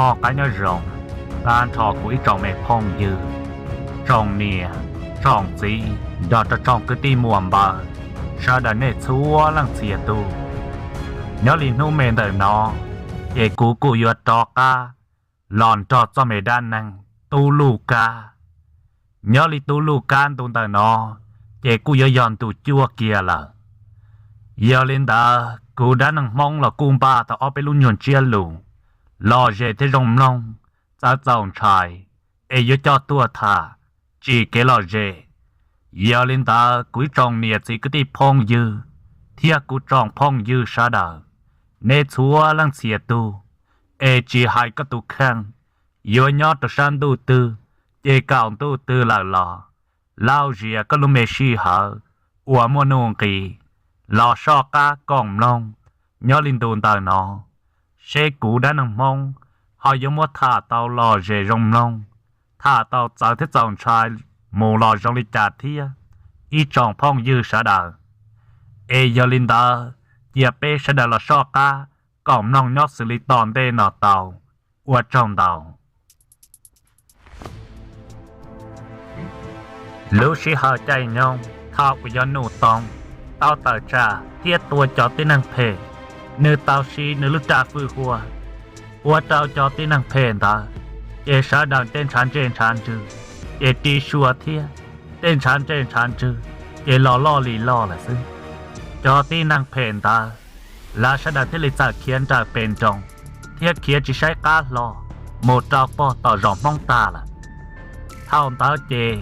Noj qab nyob zoo, tag nrho kuv ib tsoom me phooj ywg, tsoom niam, tsoom txiv nrog rau tsoom kwv tij muam npawg, sawv daws nej txhua leej txhia tus. Nyob li hnub me ntawm no, ces kuv kuj yuav rov qab los nrog txoj me dab neeg Tub Luj Kab. Nyob li Tub Luj Kab ntu ntawm no, ces kuj yuav yog ntu cuaj kiag lawm. Yog li ntawd kuv dab neeg Hmoob los kuj npaj tau ob peb lub nyuag ntsiab lus lom zem thiab zoo mloog, txawv txaus ntshai, es yuav coj tuaj tham tsim kev lom zem. Yog li ntawd kuv ib tsoom niam txiv kwv tij phooj ywg thiab kuv tsoom phooj ywg sawv daws, nej txhua leej txhia tus, es tsis hais koj tus kheej yuav nyob rau sab ntuj twg, ces kaum ntuj twg lawm los, lauj zias koj lub me sij hawm uas muaj nuj nqis los soj qab koom mloog nyob li ntu ntawm no, seb kuv dab neeg Hmoob ho yuav muab tham tau lom zem zoo mloog, tham tau txawv thiab txaus ntshai mus los zoo li cas thiab, ib tsoom phooj ywg sawv daws. Es yog li ntawd, cia peb sawv daws los soj qab koom mloog nyob xws li tom ntej no tau. Ua tsaug ntau. Lub sij hawm caij nyoog thaum uas yog Nuj Toog tau tawm tsam thiab tua cov tib neeg phem, nws tau siv nws lub raj fwj huaj ua rau cov tib neeg phem ntawd, ces sawv daws tej ntshav ntsej ntshav ntswg ces ri sua thiab, tej ntshav ntsej ntshav ntswg ces los loj li loj lawm xwb. Cov tib neeg phem ntawd, lawv sawv daws thiaj li txawm khiav nrawm pes nroos thiab khiav tsis saib qab hlo mus rau pog tom zos Hmoob tag lawm. Thaum ntawd ces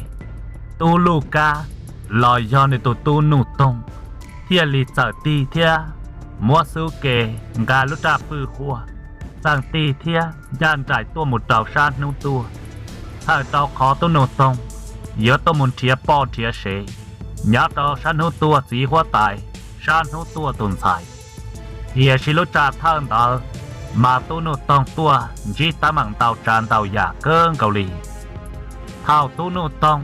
Tub Luj Kab los yog nws tus tub Nuj Toog thiaj li txawm tig thiab muab xub ke nqa lub raj fwj huaj txeem tig thiab ncaj nraim tuaj mus rau sab hnub tuaj, thaum rau qhov tub Nuj Toog yuav tuaj mus nrhiav poj nrhiav sev nyob rau sab hnub tuaj txiv huab tais, sab hnub tuaj tus ntxhais. Tiam sis lub tsam thawj ntawd mas tub Nuj Toog tuaj ntsib teeb meem ntau tsav ntau yam kawg nkaus li. Thaum tub Nuj Toog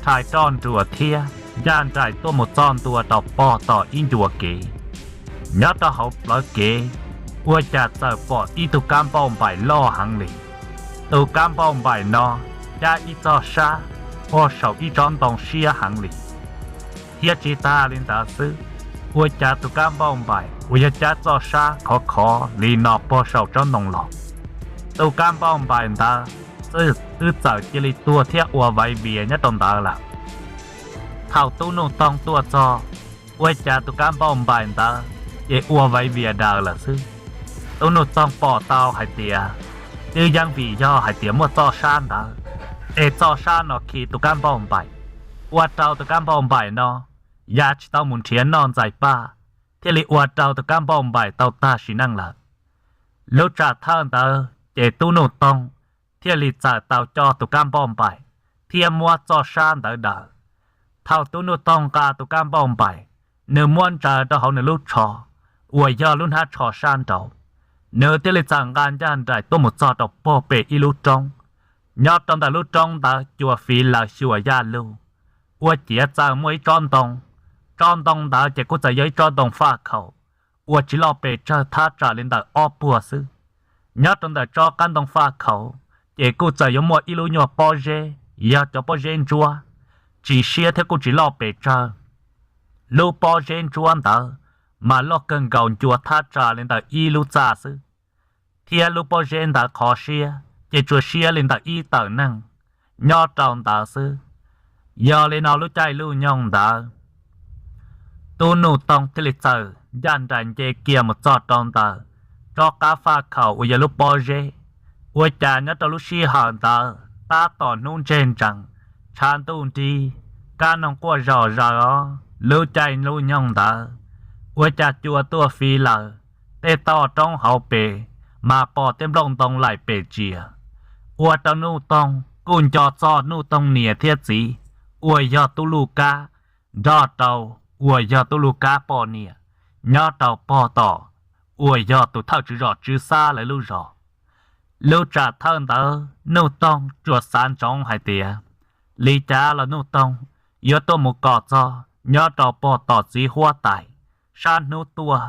rhais roj nruas thiab ncaj nraim tuaj mus txog ntua rau pog tom ib ncua kev, nyob rau hauv plawv kev, ua cas txawm pom ib tug kab npauj npaim loj heev li. Tus kab npauj npaim no cab ib txoj sab pog saum ib tsob ntoo siab heev li. Thiab tsis tas li ntawd xwb, ua cas tus kab npauj npaim uas yog cab txoj sab khov khov li no pog saum tsob ntoo los, tus kab npauj npaim ntawd twb txawm cia li tuag thiab ua vaiv vias nyob rau ntawd lawm. Thaum tub Nuj Toog tuaj txog, ua cas tus kab npauj npaim ntawd ces ua vaiv vias daws lawm xwb. Tub Nuj Toog pom tau hais tias twb yeej vim yog hais tias muaj txoj sab ntawd, es txoj sab no khi tus kab npauj npaim, ua rau tus kab npauj npaim no ya tsis tau mus nrhiav noj ntxais paj, thiaj li ua rau tus kab npauj npaim tau tag sim neej lawm. Lub tsam thawj ntawd ces tub Nuj Toog thiaj li txawm tau coj tus kab npauj npaim thiab muab txoj sab ntawd daws. Thaum tub Nuj Toog nqa tus kab npauj npaim, nws muab ntsaws rau hauv nws lub tsho uas yog lub hnab tsho sab nraud, nws thiaj li txawm nqa ncaj nraim tuaj mus txog rau pog pem ib lub roob. Nyob rau ntawm lub roob ntawd cua fiv laws xyuas yaj lug, ua ciav txawm muaj ib tsob ntoo. Tsob ntoo ntawd ces kuj txawm yog ib tsob ntoo faj khaum uas tsis loj pes tsawg, thaj tsam li ntawm ob puag xwb. Nyob rau ntawm tsob qab ntoo faj khaum ces kuj txawm yuav muaj ib lub nyuag pob zeb, yog cov pob zeb ntsuab, tsis siab thiab kuj tsis loj pes tsawg. Lub pob zeb ntsuab ntawd mas loj kawg nkaus, ncua thaj tsam li ntawm ib lub txaj xwb, thiab lub pob zeb ntawd qhov siab ces tsuas siab li ntawm ib tawm neeg nyob rau ntawd xwb. Yog li no lub caij lub nyoog ntawd, tub Nuj Toog thiaj li txawm ncaj nraim nce kiag mus txog rau ntawm tsob qab faj khaum uas yog lub pob zeb. Ua cas nyob rau lub sij hawm ntawd tab tom hnub ntseg ntsees, tshav ntuj nrig, kab noog quaj zom zaws os. Lub caij lub nyoog ntawd, ua cas cua tuaj fiv laws, tej toj roob hauv pes mas pom tej nplooj ntoo laim pes tsias, ua rau Nuj Toog kuj nco txog Nuj Toog niam thiab txiv uas yog tub Luj Kab, nrog rau uas yog tub Luj Kab poj niam nyob rau pog tom uas yog tus thawj tswv zos Tswv Xab lawv lub zos. Lub tsam thawj ntawd Nuj Toog tsuas xav ntsoov hais tias li cas los Nuj Toog yuav tuaj mus kom txog nyob rau pog tom txiv huab tais sab hnub tuaj,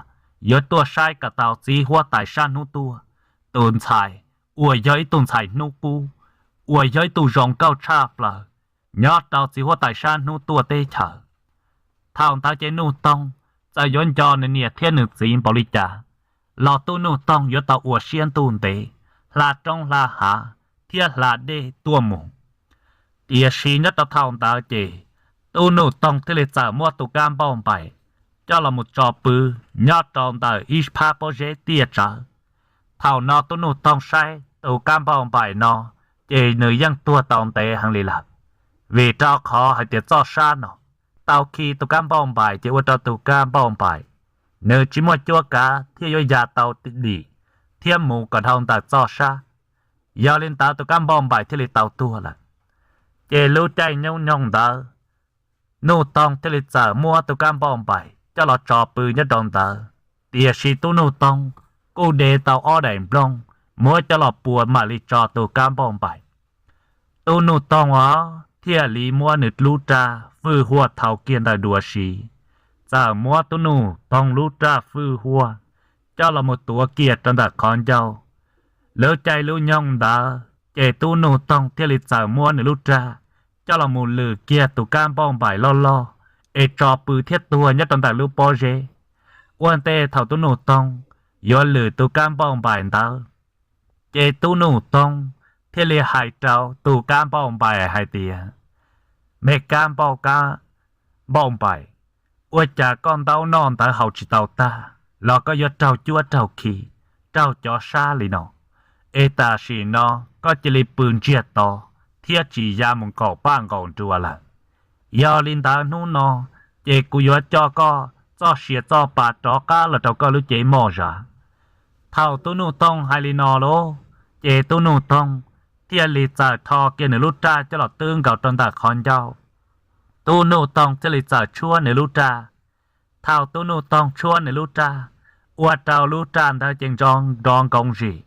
yuav tuaj saib kom tau txiv huab tais sab hnub tuaj tus ntxhais uas yog ib tug ntxhais hnub qub, uas yog ib tug zoo nkauj tshaj plaws nyob rau txiv huab tais sab hnub tuaj teb chaws. Thaum ntawd ces Nuj Toog txawm yuav nco nws niam thiab nws txiv npaum li cas los Tub Nuj Toog yuav tau ua siab ntuj ntev hla roob hla hav thiab hla dej tuaj mus. Tiam sis nyob rau thaum ntawd ces Tub Nuj Toog thiaj li txawm muab tus kab npauj npaim coj los mus tso pw nyob rau ntawm ib phab pob zeb tiaj tsawv. Thaum no Tub Nuj Toog saib tus kab npauj npaim no ces nws yeej tuag tau ntev heev li lawm, vim rau qhov hais tias txoj sab no tau khi tus kab npauj npaim ces ua rau tus kab npauj npaim nws tsis muaj cuab kav thiab yuav ya tau dim thiab mus kom dhau ntawm txoj sab. Yog li ntawd tus kab npauj npaim thiaj li tau tuag lawm. Ces lub caij nyoog nyoog ntawd Nuj Toog thiaj li txawm muab tus kab npauj npaim coj los tso pw nyob rau ntawd. Tiam sis Tub Nuj Toog kuj de tau ob daim nplooj muab coj los pua mam li tso tus kab npauj npaim. Tub Nuj Toog os thiaj li muab nws lub raj fwj huaj thau kiag ntawm duav siv, txawm muab Tub Nuj Toog lub raj fwj huaj coj los mus tuav kiag rau ntawm qhov ncauj. Lub caij lub nyoog ntawd ces Tub Nuj Toog thiaj li txawm muab nws lub raj coj los mus lwm kiag tus kab npauj npaim loj loj es tso pw thiab tuag nyob rau ntawm lub pob zeb. Ua ntej thaum Tub Nuj Toog yuav lwm tus kab npauj npaim ntawd, ces Tub Nuj Toog thiaj li hais rau tus kab npauj npaim hais tias, me kab npauj, kab npauj npaim, ua cas koj ntaub noj ntawv haus tsis tau tag los koj yuav raug cuab raug khi, raug cov sab li no, es tam sim no koj cia li pw ntsiag to thiab tsis ya mus nqaum paj nqaum nruas lawm. Yog li ntawd hnub no ces kuv yuav coj koj txoj sia txoj pa rov qab los rau koj lub cev moj zam. Thaum Tub Nuj Toog hais li no lauj, ces Tub Nuj Toog thiaj li txawm rho kiag nws lub raj coj los twb nkaus rau ntawm qhov ncauj. Tub Nuj Toog thiaj li txawm tshuab nws lub raj. Thaum Tub Nuj Toog tshuab nws lub raj, ua rau lub raj ntawd ces nrov nrov nkoov zim.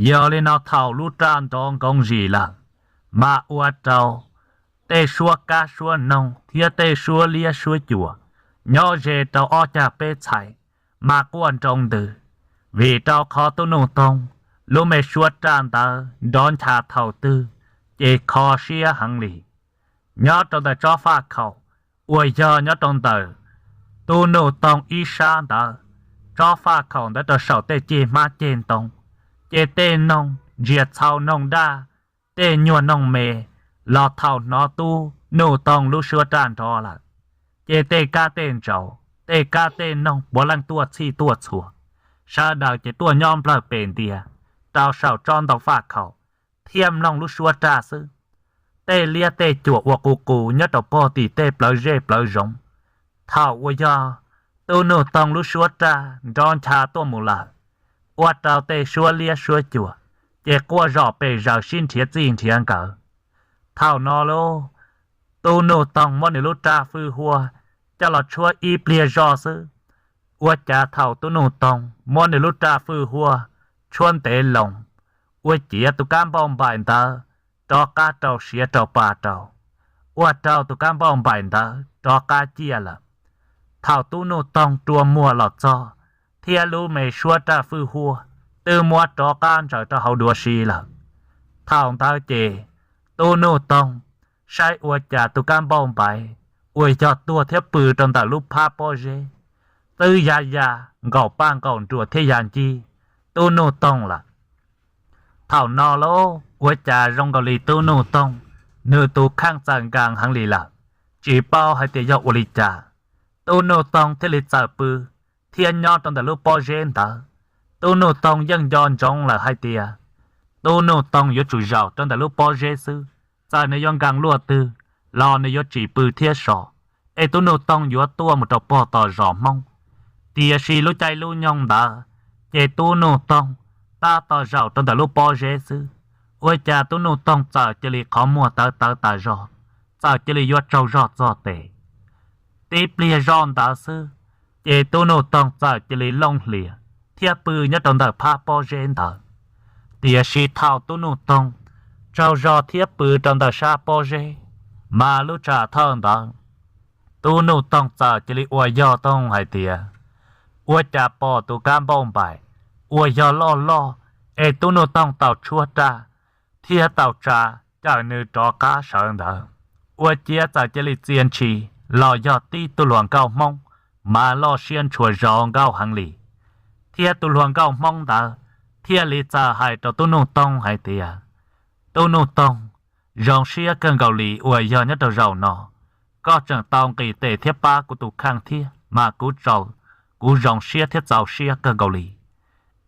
Yog li no thaum lub raj nrov nkoov zim lawm, mas ua rau tej suab kab suab noog thiab tej suab liab suab cuam nyob ze rau ob cag peb txhais mas quaj nroo ntws, vim rau qhov Tub Nuj Toog lub me suab raj ntawd nrov ncha thaum twg ces kho siab heev li. Nyob rau ntawm tsob faj khaum uas yog nyob rau ntawm Tub Nuj Toog ib sab ntawd, tsob faj khaum ntawd rau saum tej ceg hmab ceg ntoo, ces tej noog ntsia txhau noog daj, tej nyuag noog me los thaum hnov Tub Nuj Toog lub suab raj nrov lawm, ces tej kab tej ntsaum, tej kab tej noog puav leej tuaj txhij tuaj txhua, sawv daws ces tuaj nyob nplawg pes ntiag rau saum tsob ntoo faj khaum thiab mloog lub suab raj xwb. Tej liab tej cuam ua qus qus nyob rau pog tim tej plawv zej plawv zoov, thaum uas yog Tub Nuj Toog lub suab raj nrov ncha tuaj mus lawm, ua rau tej suab liab suab cuam ces quaj zom pes zaws sib nrhiav txij nrhiav nkawm. Thaum no lauj, Tub Nuj Toog muab nws lub raj fwj huaj coj los tshuab ib pliag zoj xwb, ua cas thaum Tub Nuj Toog muab nws lub raj fwj huaj tshuab ntev loo, ua ciav tus kab npauj npaim ntawd rov qab rau siav rau pa rau, ua rau tus kab npauj npaim ntawd rov qab ciaj lawm. Thaum Tub Nuj Toog rua muag los txog thiab lub me suab raj fwj huaj twb muab rov qab ntsaws rau hauv duav siv lawm. Thaum ntawd ces Tub Nuj Toog saib ua cas tus kab npauj npaim uas yog tuag thiab pw rau ntawm lub phab pob zeb twb ya ya nqaum paj nqaum nruas thiab ya ncig Tub Nuj Toog lawm. Thaum no lauj, ua cas zoo nkaus li Tub Nuj Toog nws tus kheej txawm nkees heev li lawm, tsis paub hais tias yog ua li cas, Tub Nuj Toog thiaj li txawm pw thiab nyob rau ntawm lub pob zeb ntawd. Tub Nuj Toog yeej nco ntsoov lawm hais tias Tub Nuj Toog yuav tsum zaum rau ntawm lub pob zeb xwb, txawm nws yuav nkees luaj twg los nws yuav tsis pw thiab so, es Tub Nuj Toog yuav tuaj mus rau pog tom zos Hmoob. Tiam sis lub caij lub nyoog ntawd, ces Tub Nuj Toog tab tom zaum rau ntawm lub pob zeb xwb, ua cas Tub Nuj Toog txawm cia li qhov muag tawv tawv tas zog, txawm cia li yuav tsaug zog txog tes. Tib pliag zoj ntawd xwb, ces Tub Nuj Toog txawm cia li looj hlias thiab pw nyob rau ntawm phab pob zeb ntawd. Tiam sis thaum Tub Nuj Toog tsaug zog thiab pw rau ntawm sab pob zeb, mas lub tsam thawj ntawd Tub Nuj Toog txawm cia li ua yog toog hais tias, ua cas pom tus kab npauj npaim uas yog loj loj es Tub Nuj Toog tau tshuab raj thiab tau tsa cawm nws rov qab sawv ntawd. Ua ciav txawm cia li txia ntshis los yog tib tug hluas nkauj Hmoob mas loj siab ntshua zov nkauj heev li. Thiab tus hluas nkauj Hmoob ntawd thiaj li txawm hais rau Tub Nuj Toog hais tias, Tub Nuj Toog, zoo siab kawg nkaus li uas yog nyob rau zaum no koj tseem tau nqis tes thiab pab kuv tus kheej thiab mas kuv tsaus, kuv zoo siab thiab txaus siab kawg nkaus li.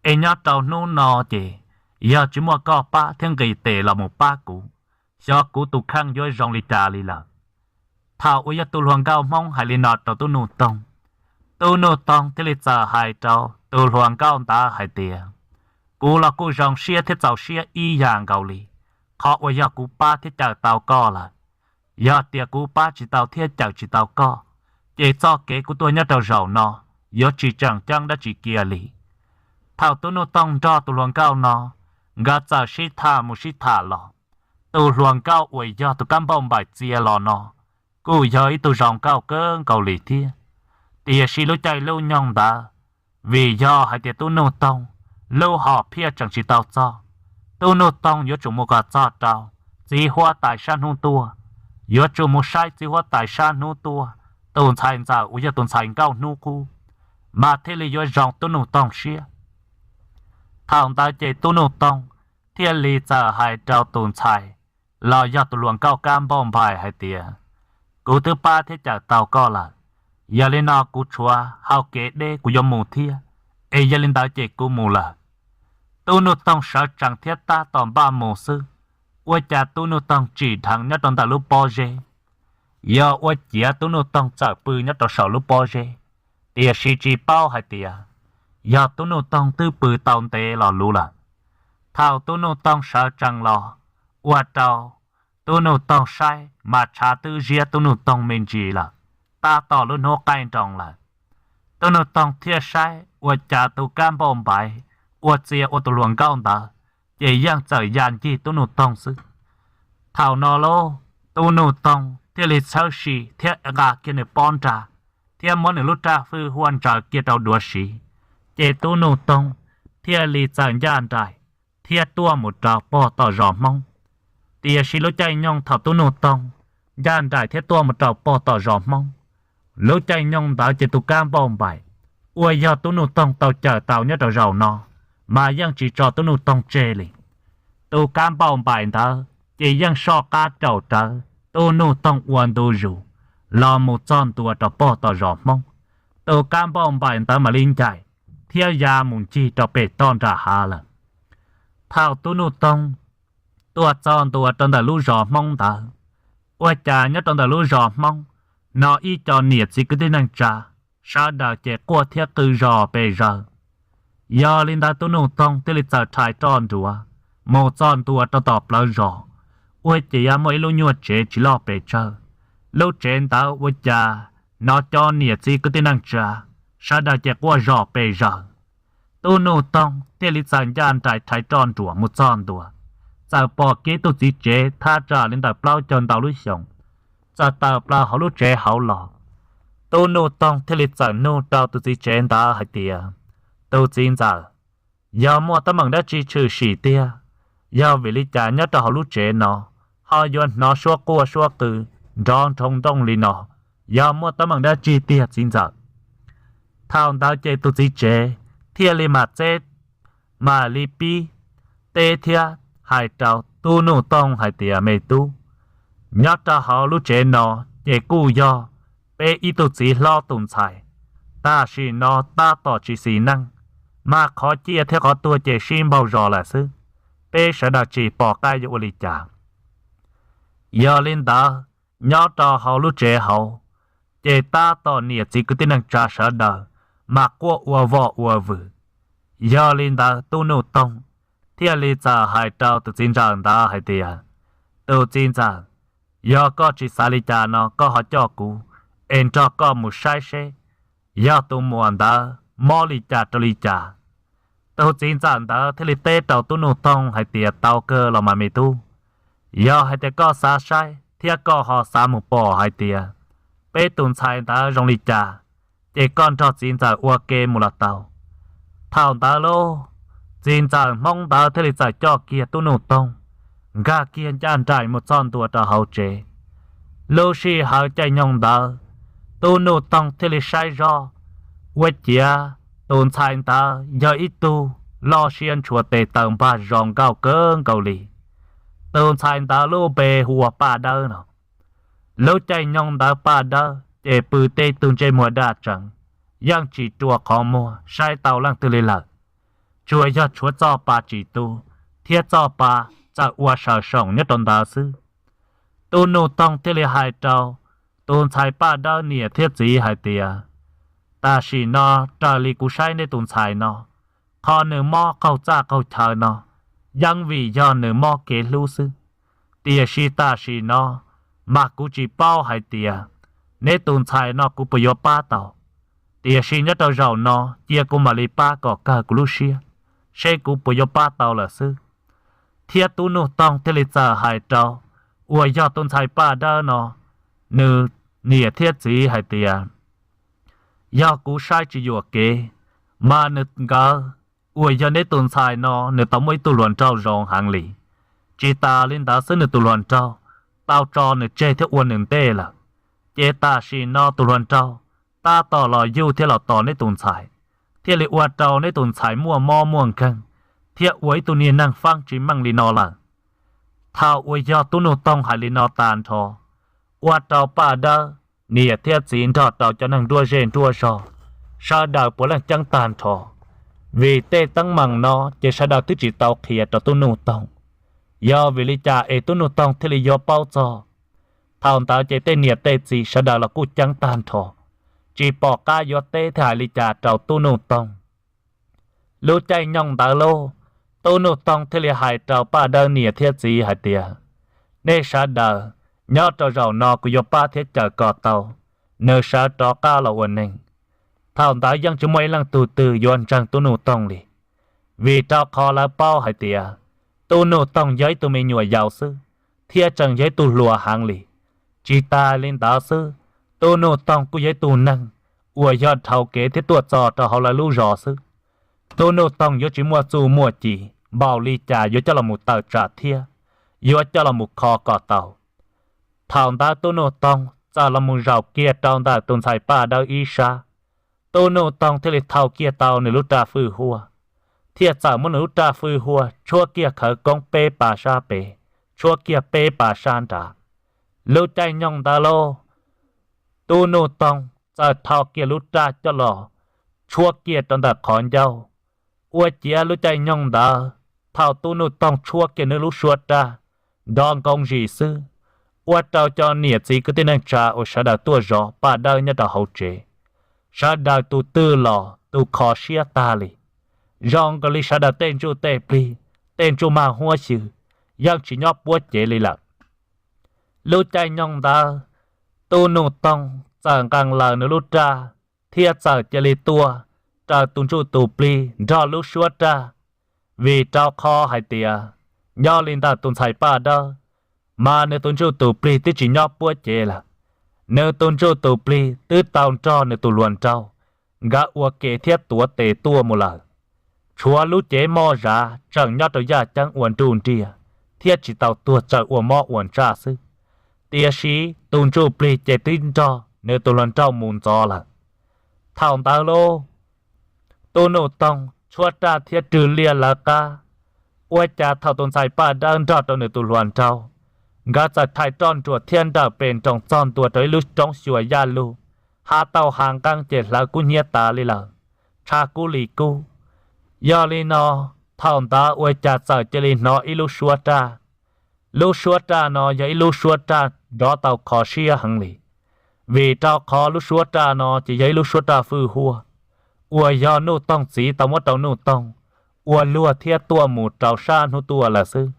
Es nyob rau hnub no ces yog tsis muaj koj pab thiab nqis tes los mus pab kuv, xyov kuv tus kheej yuav zoo li cas li lawm. Thaum uas yog tus hluas nkauj Hmoob hais li no rau Tub Nuj Toog, Tub Nuj Toog thiaj li txawm hais rau tus hluas nkauj ntawd hais tias, kuv los kuj zoo siab thiab txaus siab ib yam nkaus li. Qhov uas yog kuv pab thiab cawm tau koj lawm. Yog tias kuv pab tsis tau thiab cawm tsis tau koj, ces txoj kev kuv tuaj nyob rau zaum no yuav tsis tseem ceeb dab tsi kiag li. Thaum Tub Nuj Toog nrog tus hluas nkauj no, nkawd txawm sib tham mus sib tham los, tus hluas nkauj uas yog tus kab npauj npaim txia los no kuj yog ib tug zoo nkauj kawg nkaus li thiab. Tiam sis lub caij lub nyoog ntawd, vim yog hais tias Tub Nuj Toog lub hom phiaj tseem tsis tau txog, Tub Nuj Toog yuav tsum mus kom txog rau txiv huab tais sab hnub tuaj, yuav tsum mus saib txiv huab tais sab hnub tuaj tus ntxhais ntxawm uas yog tus ntxhais nkauj hnub qub, mas thiaj li yuav zoo Tub Nuj Toog siab. Thaum ntawd ces Tub Nuj Toog thiaj li txawm hais rau tus ntxhais los yog tus hluas nkauj kab npauj npaim hais tias, kuv twb pab thiab cawm tau koj lawm, yog li no kuv tshuav hau kev deb kuv yuav mus thiab, es yog li ntawd ces kuv mus lawm. Tub Nuj Toog sawv tsees thiab tab tom npaj mus xwb, ua cas Tub Nuj Toog tsim dheev nyob rau ntawm lub pob zeb. Yog ua ciav Tub Nuj Toog txawm pw nyob rau saum lub pob zeb, tiam sis tsis paub hais tias yog Tub Nuj Toog twb pw tau ntev los luv lawm. Thaum Tub Nuj Toog sawv tsees los, ua rau Tub Nuj Toog saib mas tshav twb ziab Tub Nuj Toog me ntsis lawm, tab tom lub hnub qaij nroos lawm. Tub Nuj Toog thiaj saib ua cas tus kab npauj npaim ua txia ua tus hluas nkauj ntawd ces yeej txawm ya ncig Tub Nuj Toog xwb. Thaum no lauj, Tub Nuj Toog thiaj li txhawb sim thiab nqa kiag nws pob nra thiab muab nws lub raj hwj huaj ntsaws kiag rau duav siv, ces Tub Nuj Toog thiaj li txawm ncaj nraim thiab tuaj mus rau pog tom zos Hmoob. Tiam sis lub caij nyoog thaum Tub Nuj Toog ncaj nraim thiab tuaj mus rau pog tom zos Hmoob, lub caij nyoog ntawd ces tus kab npauj npaim uas yog Tub Nuj Toog tau cawm tau nyob rau zaum no mas yeej tsis tso Tub Nuj Toog tseg li. Tus kab npauj npaim ntawd ces yeej soj qab raum rawv Tub Nuj Toog ua ntu zus los mus txog ntua rau pog tom zos Hmoob. Tus kab npauj npaim ntawd mam li ncaim thiab ya mus ncig rau pem toj nram hav lawm. Thaum Tub Nuj Toog tuaj txog ntua rau ntawm lub zos Hmoob ntawd, ua cas nyob rau ntawm lub zos Hmoob no ib co niam txiv kwv tij neej tsa sawv daws ces quaj thiab qw zos pes zaws. Yog li ntawd Tub Nuj Toog thiaj li txawm rhais roj nruas mus txog ntua rau tom plawv zos, ua ces yuav muaj ib lub nyuag tsev tsis loj pes tsawg. Lub tsev ntawd ua cas hnov cov niam txiv kwv tij neej tsa sawv daws ces quaj zos pes zaws. Tub Nuj Toog thiaj li txawm ncaj nraim rhais roj nruas mus txog ntua, txawm pom kiag tus txiv tsev thaj tsam li ntawm plaub caug ntau lub xyoos txawm tawm plaws hauv lub tsev hauv los. Tub Nuj Toog thiaj li txawm nug rau tus txiv tsev ntawd hais tias, tus txiv ntxawm, yog muaj teeb meem dab tsi tshwm sim tiag? Yog vim li cas nyob rau hauv lub tsev no ho yuav hnov suab quaj suab qw nrov nroo nrooj li no? Yog muaj teeb meem dab tsi tiag txiv ntxawm? Thaum ntawd ces tus txiv tsev thiaj li mam txeb, mam li pib teb thiab hais rau Tub Nuj Toog hais tias, me tub, nyob rau hauv lub tsev no ces kuj yog peb ib tug txiv hlob tus ntxhais, tam sim no tab tom tsis xis neej, mas qhov ciaj thiab qhov tuag ces sib npaug zos lawm xwb. Peb sawv daws tsis pom qab yuav ua li cas. Yog li ntawd, nyob rau hauv lub tsev hauv, ces tab tom niam txiv kwv tij neej tsa sawv daws mas quaj ua voj ua vwm. Yog li ntawd Tub Nuj Toog thiaj li txawm hais rau tus txiv ntxawm ntawd hais tias, tus txiv ntxawm, yog koj tsis xav li cas no koj ho coj kuv es nrog koj mus saib seb yog tus muam ntawd mob li cas rau li cas. Tus txiv ntxawm ntawd thiaj li teb rau Tub Nuj Toog hais tias, tau kawg los mas me tub, yog hais tias koj xav saib thiab koj ho xav mus pom hais tias peb tus ntxhais ntawd zoo li cas, ces koj nrog txiv ntxawm ua ke mus los tau. Thaum ntawd lauj, Txiv ntxawm Hmoob ntawd thiaj li txawm coj kiag Tub Nuj Toog nkag kiag ncaj nraim mus txog ntua rau hauv tsev. Lub sij hawm caij nyoog ntawd, Tub Nuj Toog thiaj li saib zoj, ua ciav tus ntxhais ntawd yog ib tug loj siab ntshua tes taw npag zos nkauj kawg nkaus li. Tus ntxhais ntawd lub npe hu ua Paj Dawb no. Lub caij nyoog ntawd Paj Dawb ces pw tej tug ntsej muag daj tseev, yeej tsis rua qhov muag saib tau leej twg li lawm. Tsuas yog tshuav txoj pa tsis tu thiab txoj pa txawm ua saws soom nyob rau ntawd xwb. Tub Nuj Toog thiaj li hais rau tus ntxhais Paj Dawb niam thiab txiv hais tias, tam sim no raws li kuv saib neb tus ntxhais no, qhov nws mob qaug txaj qaug chaw no yeej vim yog nws mob kev hlub xwb. Tiam sis tam sim no mas kuv tsis paub hais tias neb tus ntxhais no kuv puas yuav pab tau. Tiam sis nyob rau zaum no cia kuv mam li pab kom kawg kuv lub siab, seb kuv puas yuav pab tau lawm xwb. Thiab Tub Nuj Toog thiaj li txawm hais rau uas yog tus ntxhais Paj Dawb no, nws niam thiab txiv hais tias, yog kuv saib tsis yuam kev, mas nws nkawd uas yog neb tus ntxhais no nws tau muaj ib tug hluas nraug zoo heev li. Tsis tas li ntawd xwb nws tus hluas nraug tau tso nws tseg thiab ua nws ntej lawm. Ces tam sim no tus hluas nraug tab tom los yug thiab los tos neb tus ntxhais, thiaj li ua rau neb tus ntxhais muaj mob muaj nkeeg thiab ua ib tug niag neeg feeb tsis meej li no lawm. Thaum uas yog Tub Nuj Toog hais li no tag nrho, ua rau Paj Dawb niam thiab txiv nrog rau cov neeg nruab zej nruab zog, sawv daws puav leej ceeb tag nrho. Vim tej teeb meem no ces sawv daws twb tsis tau qhia rau Tub Nuj Toog. Yog vim li cas es Tub Nuj Toog thiaj li yuav paub txog? Thaum ntawd ces tej niam tej txiv sawv daws los kuj ceeb tag nrho, tsis pom qab yuav teb thiab hais li cas rau Tub Nuj Toog. Lub caij nyoog ntawd lauj, Tub Nuj Toog thiaj li hais rau Paj Dawb niam thiab txiv hais tias, nej sawv daws, nyob rau zaum no kuv yuav pab thiab cawm kom tau nws sawv rov qab los ua neeg. Thaum ntawd yeej tsis muaj ib leej tug twg yuav ntseeg Tub Nuj Toog li, vim rau qhov lawv paub hais tias Tub Nuj Toog yog ib tug me nyuam yaus xwb, thiab tseem yog ib tug hluas heev li. Tsis tas li ntawd xwb, Tub Nuj Toog kuj yog ib tug neeg uas yog dhau kev thiab tuaj txog rau hauv lawv lub zos xwb. Tub Nuj Toog yuav tsis muaj txuj muaj ci npaum li cas yuav coj los mus tawm tsam thiab yuav coj los mus kho kom tau. Thaum ntawd Tub Nuj Toog txawm los mus zaum kiag rau ntawm tus ntxhais Paj Dawb ib sab. Tub Nuj Toog thiaj li thau kiag tau nws lub raj fwj huaj, thiaj txawm muab nws lub raj fwj huaj tshuab kiag khawv koob peb pas sab pem, tshuab kiag peb pas sab nrad. Lub caij nyoog ntawd lauj, Tub Nuj Toog txawm thau kiag lub raj coj los tshuab kiag rau ntawm qhov ncauj. Ua ciav lub caij nyoog ntawd, thaum Tub Nuj Toog tshuab kiag nws lub suab raj nrov nkoos zis xwb, ua rau cov niam txiv kwv tij neej tsa uas sawv daws tuaj zov Paj Dawb nyob rau hauv tsev, sawv daws tus twg los tus kho siab tag li. Zoo nkaus li sawv daws tej ntsuj tej plig, tej ntsuj mag huab xyw yeej tsis nyob puab cev li lawm. Lub caij nyoog ntawd, Tub Nuj Toog txawm nqee laws nws lub raj thiab txawm cia li tuaj raws tus ntsuj tus plig nrog lub suab raj, vim rau qhov hais tias nyob li ntawm tus ntxhais Paj Dawb, mas nws tus ntsuj tus plig twb tsis nyob puab cev lawm. Nws tus ntsuj tus plig twb tau nrog nws tus hluas nraug nkawd ua ke thiab tuav tes tuaj mus lawm. Tshuav lub cev moj zav tseem nyob rau yaj ceeb ua nruj nriaj thiab tsis tau tuag tsawg ua mob ua ntsaj xwb. Tiam sis tus ntsuj plig ces twb nrog nws tus hluas nraug mus ntxov lawm. Thaum ntawd lauj, Tub Nuj Toog tshuab raj thiab rwg liaj lawv qab. Ua cas thaum tus ntxhais Paj Dawb nrog rau nws tus hluas nraug, nkawd txawm thais roj nruas thiab nrawm pes nroos txog ntua rau ib lub roob xyuas yaj lug, hav tauj hav nqeeb ces hlawv kub hnyiab tas li lawm, tshav kub li kub. Yog li no, thaum ntawd ua cas txawm cia li hnov ib lub suab raj. Lub suab raj no yog ib lub suab raj nrov tau kho siab heev li, vim rau qhov lub suab raj no ces yog ib lub suab raj fwj huaj uas yog Nuj Toog txiv tau muab rau Nuj Toog ua luag thiab tuaj mus rau sab hnub tuaj lawm xwb.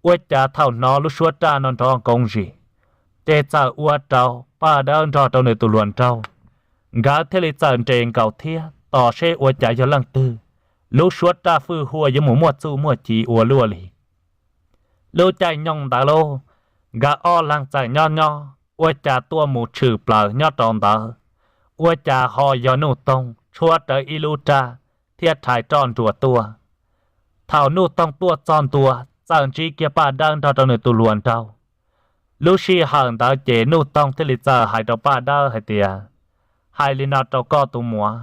Ua cas thaum hnov lub suab raj no nrov nkoos zis, ces txawm ua rau Paj Dawb nrog rau nws tus hluas nraug, nkawd thiaj li txawm nres nkaus thiab tos seb ua cas yog leej twg lub suab raj fwj huaj yuav mus muaj txuj muaj ci ua luaj li. Lub caij nyoog ntawd lauj, nkawd ob leeg txawm nyob nyob ua cas tuaj mus tshwm plaws nyob rau ntawd, ua cas ho yog Nuj Toog tshuab rawv ib lub raj thiab rhais roj nruas tuaj. Thaum Nuj Toog tuaj txog ntua, txawm ntsib kiag Paj Dawb nrog rau nws tus hluas nraug. Lub sij hawm ntawd ces Nuj Toog thiaj li txawm hais rau Paj Dawb hais tias, hais li no rau koj tus muam,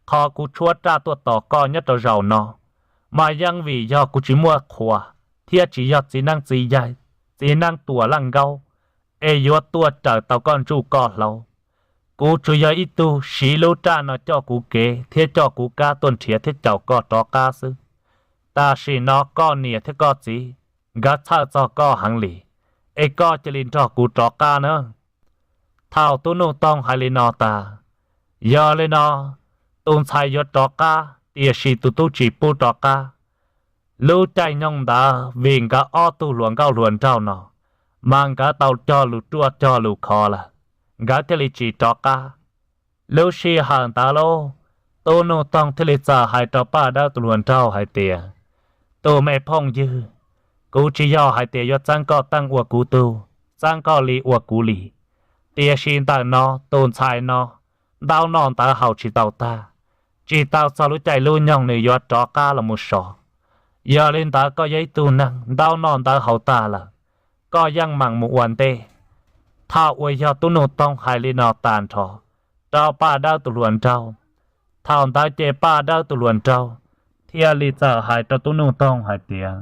qhov kuv tshuab raj tuaj tos koj nyob rau zaum no, mas yeej vim yog kuv tsis muaj qhua, thiab tsis yog txiv neeb txiv yaig, txiv neeb tuam leej nkaub, es yuav tuaj raws tau koj ntsuj koj hlauv. Kuv tsuas yog ib tug siv lub raj no coj kuv kev thiab coj kuv kab tuaj nrhiav thiab caum koj rov qab xwb. Tam sim no koj niam thiab koj txiv nkawd txhawj txog koj heev li, es koj cia li nrog kuv rov qab na. Thaum tub Nuj Toog hais li no tas, yog li no, tus ntxhais yuav rov qab tiam sis tus tub tsis pub rov qab. Lub caij nyoog ntawd vim nkawd ob tug hluas nkauj hluas nraug no, mas nkawd tau cog lus ruaj cog lus khov lawm, nkawd thiaj li tsis rov qab. Lub sij hawm ntawd lauj, tub Nuj Toog thiaj li txawm hais rau Paj Dawb tus hluas nraug hais tias, tus me phooj ywg, kuv tsis yog hais tias yuav txeeb koj teej ua kuv tug, txeeb koj li ua kuv li, tiam sis ntawm no tus ntxhais no ntaub noj ntawv haus tsis tau tag, tsis tau txog lub caij lub nyoog nws yuav rov qab los mus so. Yog li ntawd koj yog ib tug neeg ntaub noj ntawv haus tag lawm, koj yeej meem mus ua ntej. Thaum uas yog tub Nuj Toog hais li no tas nrho rau Paj Dawb tus hluas nraug, thaum ntawd ces Paj Dawb tus hluas nraug thiaj li txawm hais rau tub Nuj Toog hais tias,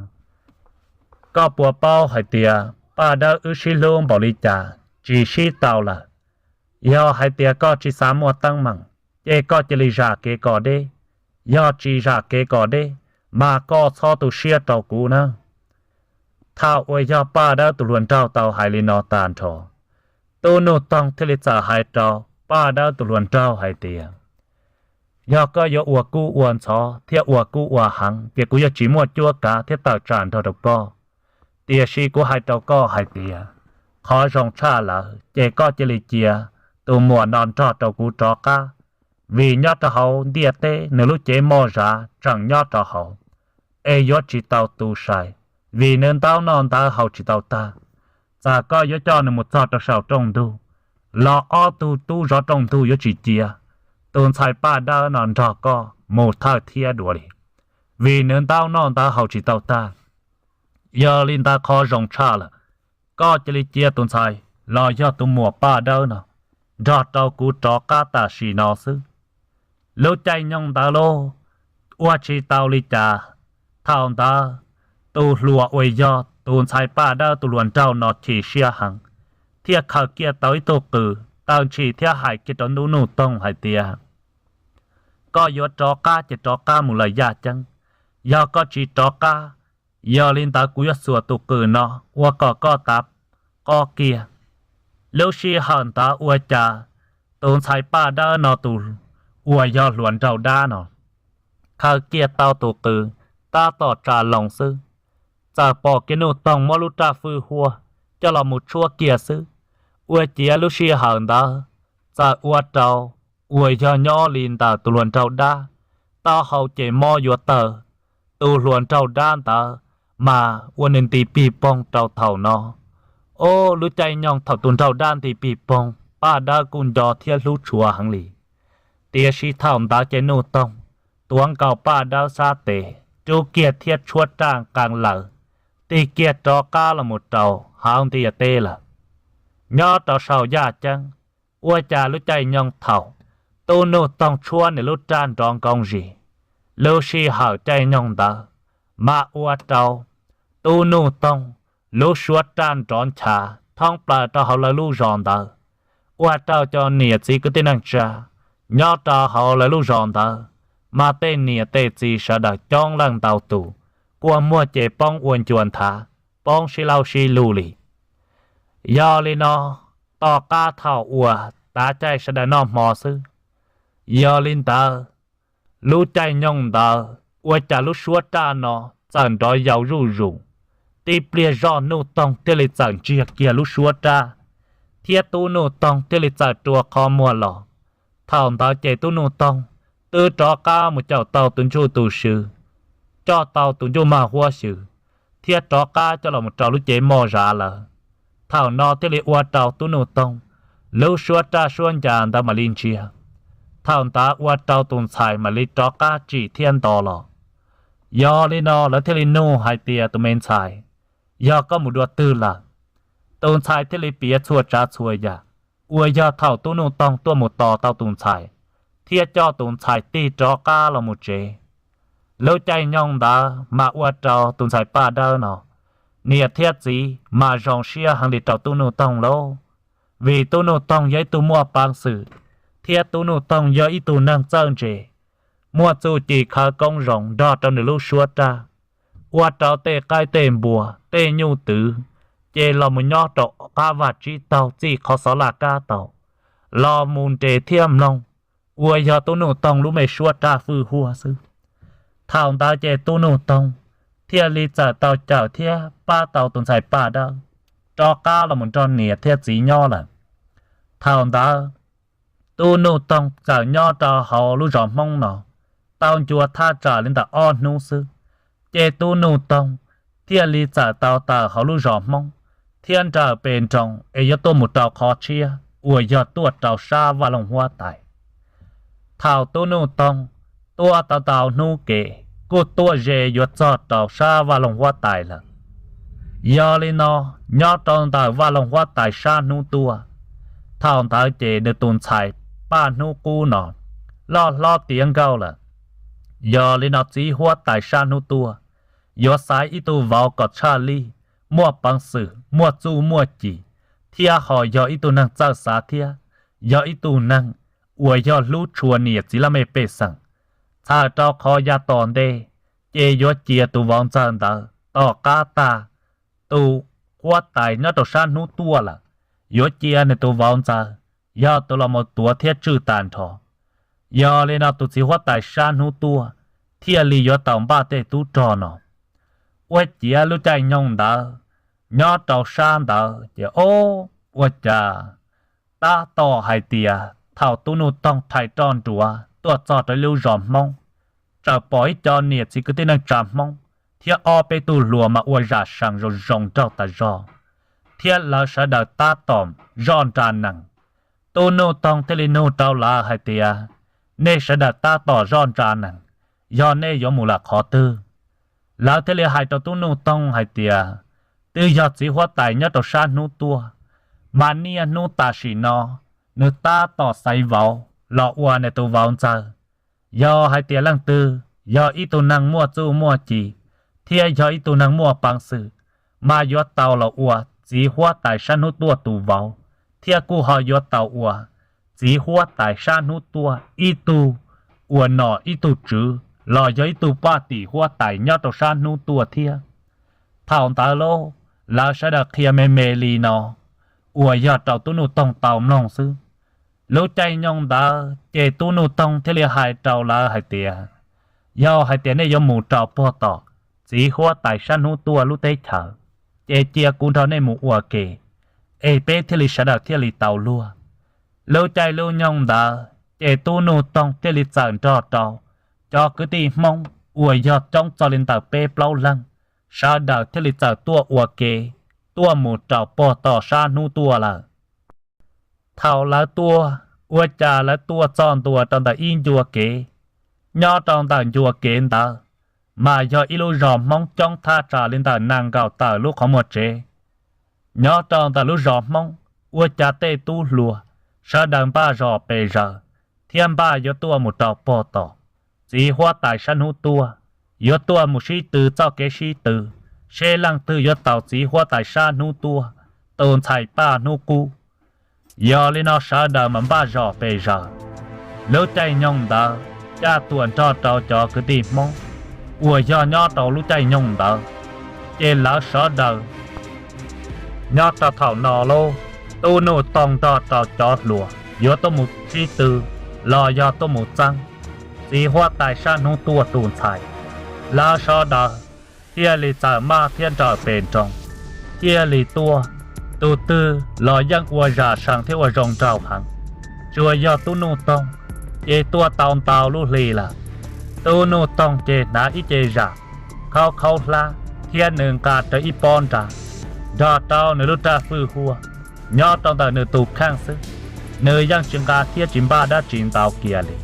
koj puas paub hais tias Paj Dawb wb sib hlub npaum li cas tsis sib tau lawm? Yog hais tias koj tsis xav muaj teeb meem, ces koj cia li zam kev kom deb. Yog tsis zam kev kom deb, mas koj txhob tu siab rau kuv na. Thaum uas yog Paj Dawb tus hluas nraug tau hais li no tas nrho, tub Nuj Toog thiaj li txawm hais rau Paj Dawb tus hluas nraug hais tias, yog koj yuav ua kub ua ntxhov thiab ua kub ua heev ces kuv yuav tsis muaj cuab kav thiab tawm tsam nrog rau koj. Tiam sis kuv hais rau koj hais tias, qhov zoo tshaj lawm ces koj cia li cia tus muam no nrog rau kuv rov qab, vim nyob rau hauv ntiaj teb nws lub cev moj zav tseem nyob rau hauv, es yuav tsis tau tu sai, vim nws ntaub noj ntawv haus tsis tau tag. Txawm koj yuav coj nws mus txog rau saum rooj ntug los ob tug tub zov rooj ntug yuav tsis cia tus ntxhais Paj Dawb no nrog koj mus thawj thiab dua li, vim nws ntaub noj ntawv haus tsis tau tag. Yog li ntawd qhov zoo tshaj lawm, koj cia li cia tus ntxhais los yog tus muam Paj Dawb no nrog rau kuv rov qab tam sim no xwb. Lub caij nyoog ntawd lauj, ua tsis tau li cas, thaum ntawd tus hluas uas yog tus ntxhais Paj Dawb tus hluas nraug no chim siab heev, thiaj khaws kiag tau ib tug qws tawm ntshis thiab hais kiag rau tub Nuj Toog hais tias, koj yuav rov qab ces rov qab mus lawm Yaj Ceeb, yog koj tsis rov qab, yog li ntawd kuv yuav xuas tus qws no ua kom koj tav qob kiag. Lub sij hawm ntawd ua cas tus ntxhais Paj Dawb no tus uas yog hluas nraug dab no khaws kiag tau tus qws, tab tom tsa loos xwb, txawm pom kiag Nuj Toog muab lub raj fwj huaj coj los mus tshuab kiag xwb. Ua ciav lub sij hawm ntawd txawm ua rau uas yog nyob li ntawm tus hluas nraug dab taub hau ces mob yuav tawg. Tus hluas nraug dab ntawd mas ua nws nti pig poog rau thaum no. Ob lub caij nyoog thaum tus nraug dab nti pig poog, Paj Dawb kuj nco thiab hlub tshua heev li. Tiam sis thaum ntawd ces Nuj Toog tuav nkaus Paj Dawb sab tes, rub kiag thiab tshuab raj nqee lawm, tig kiag rov qab los mus rau hauv ntiaj teb lawm. Nyob rau saum Yaj Ceeb, ua cas lub caij nyoog thaum tub Nuj Toog tshuab nws lub raj nrov nkoos zis, lub sij hawm caij nyoog ntawd mas ua rau tub Nuj Toog lub suab raj nrov nchav thoob plaws rau hauv lawv lub zos ntawd, ua rau cov niam txiv kwv tij neej tsa nyob rau hauv lawv lub zos ntawd mas tej niam tej txiv sawv daws coob leej ntau tus, kua muag ces poob ua ncua nthav, poob sib laub sib lug li. Yog li no, tom qab thaum uas tav caij sawv daws noj hmo xwb, yog li ntawd, lub caij nyoog ntawd ua cas lub suab raj no txawm nrov yau zuj zus, tib pliag zoj Nuj Toog thiaj li txawm ntsiag kiag lub suab raj, thiab tub Nuj Toog thiaj li txawm rua qhov muag los. Thaum ntawd ces tub Nuj Toog twb rov qab mus caum tau tus ntsuj tus swv, coj tau tus ncuj mag huab xyw, thiab rov qab coj los mus rau lub cev moj zav lawm. Thaum no thiaj li ua rau tub Nuj Toog lub suab raj suab ncas ntawd mam li ntsiag. Thaum ntawd ua rau tus ntxhais mam li rov qab tsim thiab nto los. Yog li no lawv thiaj li nug hais tias, tus me ntxhais, yog koj mus dua twg lawm? Tus ntxhais thiaj li piav txhua tsav txhua yam uas yog thaum Tub Nuj Toog tuaj mus tos tau tus ntxhais thiab coj tus ntxhais tig rov qab los mus tsev. Lub caij nyoog ntawd mas ua rau tus ntxhais Paj Dawb no niam thiab txiv mas zoo siab heev li rau Tub Nuj Toog lauj, vim Tub Nuj Toog yog ib tug muaj peev xwm thiab Tub Nuj Toog yog ib tug neeg txawj ntse, muaj txuj ci khawv koob zoo nrog rau nws lub suab raj, ua rau tej qaib tej npua tej nyuj twm ces los mus nyob rau qab vaj tsib taug txij qhov xov laj kab tau los mus nres thiab mloog uas yog Tub Nuj Toog lub me suab raj fwj huaj xwb. Thaum ntawd ces Tub Nuj Toog thiaj li txawm tau cawm thiab pab tau tus ntxhais Paj Dawb rov qab los mus nrog niam thiab txiv nyob lawm. Thaum ntawd Tub Nuj Toog txawm nyob rau hauv lub zos Hmoob no tau ncua thaj tsam li ntawm ob hnub xwb, ces Tub Nuj Toog thiaj li txawm tau tawm hauv lub zos Hmoob thiab nrawm pes nroos es yuav tuaj mus rau qhov tshiab uas yog tuaj rau sab Vaj Loog Huab Tais. Thaum Tub Nuj Toog tuaj tau ntau hnub kev kuj tuaj ze yuav txog rau sab Vaj Loog Huab Tais lawm. Yog li no, nyob rau ntawm Vaj Loog Huab Tais sab hnub tuaj, thaum ntawd ces nws tus ntxhais Paj Hnub Qub no loj hlob tiav nkauj lawm. Yog li no txiv huab tais sab hnub tuaj yuav xaiv ib tug vauv kom tshaj lij, muaj peev xwm, muaj txuj muaj ci, thiab ho yog ib tug neeg txawj xav thiab yog ib tug neeg uas yog hlub tshua niam txiv laj mej pej xeem. Txhawm rau qhov yav tom ntej ces yuav cia tus vauv ntxawg ntawd tom qab tag, tus huab tais nyob rau sab hnub tuaj lawm yuav cia nws tus vauv ntxawg yog tus los mus tuav thiab tswj tas nrho. Yog li no tus txiv huab tais sab hnub tuaj thiaj li yuav tau npaj tej tub rog no. Ua ciav lub caij nyoog ntawd nyob rau sab ntawd ces o, ua cas tab tom hais tias thaum Tub Nuj Toog rhais roj nruav tuaj txog rau ib lub zos Hmoob, txawm pom ib co niam txiv kwv tij neej tsa Hmoob thiab ob peb tug hluas mas ua zam sees zoo zoo nraug tas zog, thiab lawv sawv daws tab tom zoj nra nees. Tub Nuj Toog thiaj li nug rau lawv hais tias, nej sawv daws tab tom zoj nra nees, yog nej yuav mus lawm qhov twg? Lawv thiaj li hais rau Tub Nuj Toog hais tias, twb yog txiv huab tais nyob rau sab hnub tuaj, mas niaj hnub tam sim no nws tab tom xaiv vauv los ua nws tus vauv ntxawg. Yog hais tias leej twg yog ib tug neeg muaj txuj muaj ci thiab yog ib tug neeg muaj peev xwm, mas yuav tau los ua txiv huab tais sab hnub tuaj tus vauv, thiab kuj ho yuav tau ua txiv huab tais sab hnub tuaj ib tug uas nom ib tug tswv los yog ib tug paj tim huab tais nyob rau sab hnub tuaj thiab. Thaum ntawd lauj, lawv sawv daws qhia me me li no uas yog rau Tub Nuj Toog tau mloog xwb. Lub caij nyoog ntawd ces Tub Nuj Toog thiaj li hais rau lawv hais tias, yog hais tias nej yuav mus rau puag tom txiv huab tais sab hnub tuaj lub teb chaws, ces cia kuv nrog nej mus ua ke, es peb thiaj li sawv daws thiaj li tau luag. Lub caij lub nyoog ntawd ces Tub Nuj Toog thiaj li txawm nrog rau cov kwv tij Hmoob uas yog coob txog li ntawm peb plaub leeg, sawv daws thiaj li txawm tuaj ua ke, tuaj mus rau puag tom sab hnub tuaj lawm. Thaum lawv tuaj, ua cas lawv tuaj txog ntua rau ntawm ib ncua kev. Nyob rau ntawm ncua kev ntawd, mas yog ib lub zos Hmoob coob thaj tsam li ntawm nees nkaum tawm lub qhov muag tsev. Nyob rau ntawm lub zos Hmoob, ua cas tej tub hluas sawv daws npaj zos pes zaws, thiab npaj yuav tuaj mus rau puag tom txiv huab tais sab hnub tuaj, yuav tuaj mus sib tw txoj kev sib tw, seb leej twg yuav tau txiv huab tais sab hnub tuaj tus ntxhais Paj Hnub Qub. Yog li no sawv daws mas npaj zos pes zaws. Lub caij nyoog ntawd, Caj Tuam nrog rau cov kwv tij Hmoob uas yog nyob rau lub caij nyoog ntawd, ces lawv sawv daws nyob rau thaum no lauj, Tub Nuj Toog nrog rau cov hluas yuav tuaj mus sib tw los yog tuaj mus txeeb txiv huab tais sab hnub tuaj tus ntxhais. Lawv sawv daws thiaj li txawm maj thiab nrawm pes nroos, thiaj li tuaj. Tus twg los yeej ua zam sees thiab ua zoo nraug heev, tsuas yog Tub Nuj Toog ces tuaj tau ntau lub hli lawm. Tub Nuj Toog ces hnav ib ce zam khaub khaub hlab thiab nws nqa rawv ib pob nra nrog rau nws lub raj fwj huaj nyob rau ntawm nws tus kheej xwb, nws yeej tsis nqa thiab tsis npaj dab tsi ntau kiag li.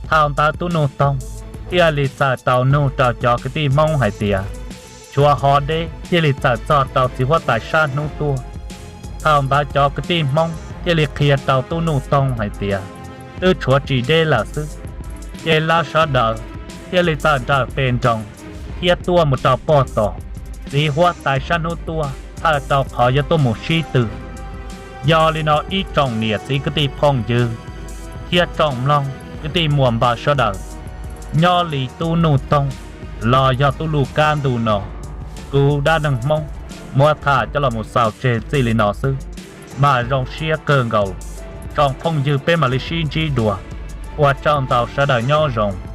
Thaum ntawd Tub Nuj Toog thiaj li txawm tau nug rau cov kwv tij Hmoob hais tias tshuav hov deb thiaj li txawm txog rau txiv huab tais sab hnub tuaj. Thaum ntawd cov kwv tij Hmoob thiaj li qhia rau tub Nuj Toog hais tias twb tshuav tsis deb lawm xwb. Ces lawv sawv daws thiaj li txawm nrawm pes nroos thiab tuaj mus rau pog tom txiv huab tais sab hnub tuaj thawj rau qhov yuav tuaj mus sib tw. Yog li no ib tsoom niam txiv kwv tij phooj ywg thiab tsoom mloog kwv tij muam npawg sawv daws, nyob li tub Nuj Toog los yog tub Luj Kab ntu no, kuv dab neeg Hmoob muab tham coj los mus xaus tseg txij li no xwb, mas zoo siab kawg nkaus. Tsoom phooj ywg peb mam li sib ntsib dua, ua tsaug ntau sawv daws nyob zoo.